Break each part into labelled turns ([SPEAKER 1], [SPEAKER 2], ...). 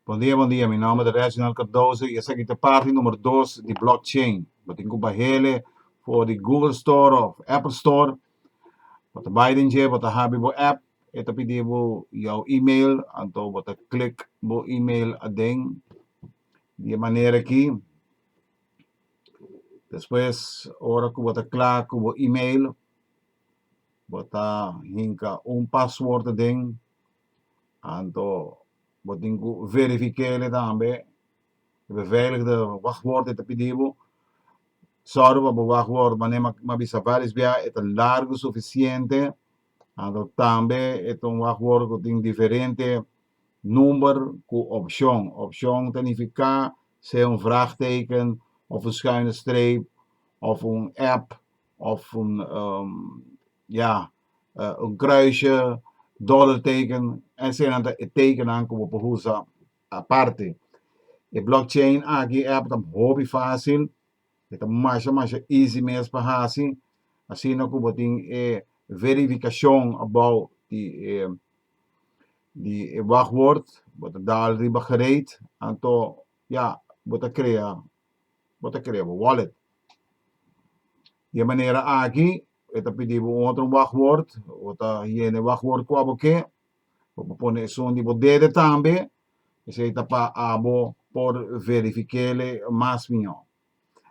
[SPEAKER 1] Bon dia, bon dia. Mi nomber ta Reginald Cardozo y esaki ta parti numero 2 di blockchain. Bo tin cu bahele for di Google Store of Apple Store. Bo ta bai den dje, bo ta habri bo app, e ta pidi bo jouw email, anto bo ta click bo email aden di e manera aki. Despues, ora cu bo ta cla cu bo email, bo ta hinca un paswoord aden, anto bo tin ku verifik'é tambe, e beveiligde wachtwoord e ta pidi bo, sòru pa bo wachtwoord manera mi a bisa vários bia e ta largu sufisiente, anto tambe e ta un wachtwoord ku tin diferente number ku opshon, opshon ta nifiká sea un vraagteken òf un schuine streep òf un app òf un ya. un kruisje, dollarteken, eseinan ta e tekennan ku bo por usa aparte. E blockchain aki app ta hopi fásil, e ta masha masha easy mes pa hasi, asina ku bo tin e verifikashon abou di e di e wachtwoord, bo ta dal riba gereed, anto ya bo ta krea bo ta krea bo wallet. Di e manera aki E ta pidi bo un otro wachtwoord, bo ta yena e wachtwoord ku abo ke, bo por pone esun di bo dede tambe, esei ta pa abo por verifik'é mas mihó.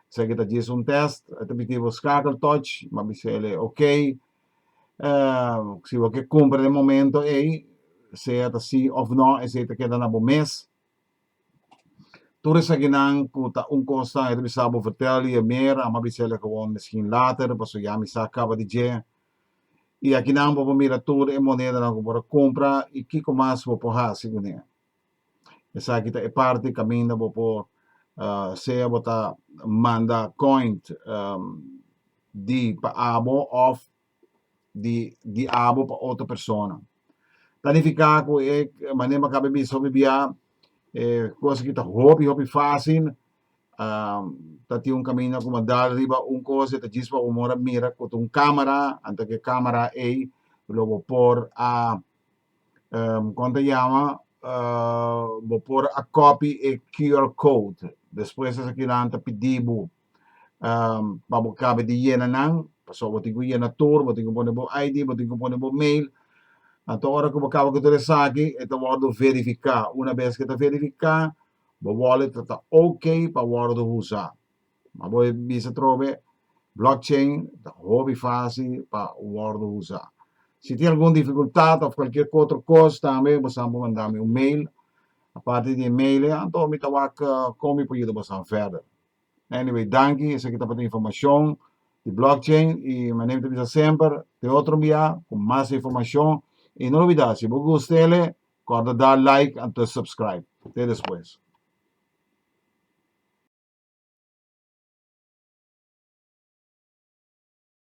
[SPEAKER 1] Esaki ta djis un tèst, e ta pidi bo schakeltouch, bo a bis'é ok. Si bo ke kumpra den momento ei, sea ta si òf nò, esei ta keda na bo mes. Tur esakinan ku ta un kos ta e ta bisa bo vertel je meer, amo a bis'el gewoon misschien later pasobra ya mi sa kaba di dje. I akinan bo por mira tur e monedanan ku bo por a kumpra i kiko mas bo por hasi kuné. Esaki ta e parti kaminda bo por sea bo ta manda coin di pa abo òf di di abo pa otro persona. Ta nifiká ku e manera mi a kaba di bisa hopi bia e kos aki ta hopi hopi fásil ta tin un kaminda ku bo a dal riba un kos e ta djis pa bo mora mira ku ta un kámara anto ku e kámara ei lo bo por a kon ta yama bo por a kòpi e QR code despues esakinan ta pidi bo pa bo kaba di yena nan, pasobra bo tin ku yena tur, bo tin ku pone bo ID, bo tin ku pone bo mail. Anto ora ku bo kaba ku tur esaki e ta wòrdu verifiká. Una bes ku e ta verifiká, bo wallet ta ta oke pa wòrdu usá. Ma bo e bisa atrobe, blockchain ta hopi fásil pa wòrdu usá. Si tin algun difikultat òf kualkier otro kos tambe bo sa por manda mi un mail. Aparte di e mail ei, anto mi ta wak kon mi por yuda boso verder. Anyway, danki, esaki tabata informacion di blockchain y manera mi ta bisa semper, te otro bia cu mas informacion y no olbida si bo gustele, corda da like anto subscribe. Te despues.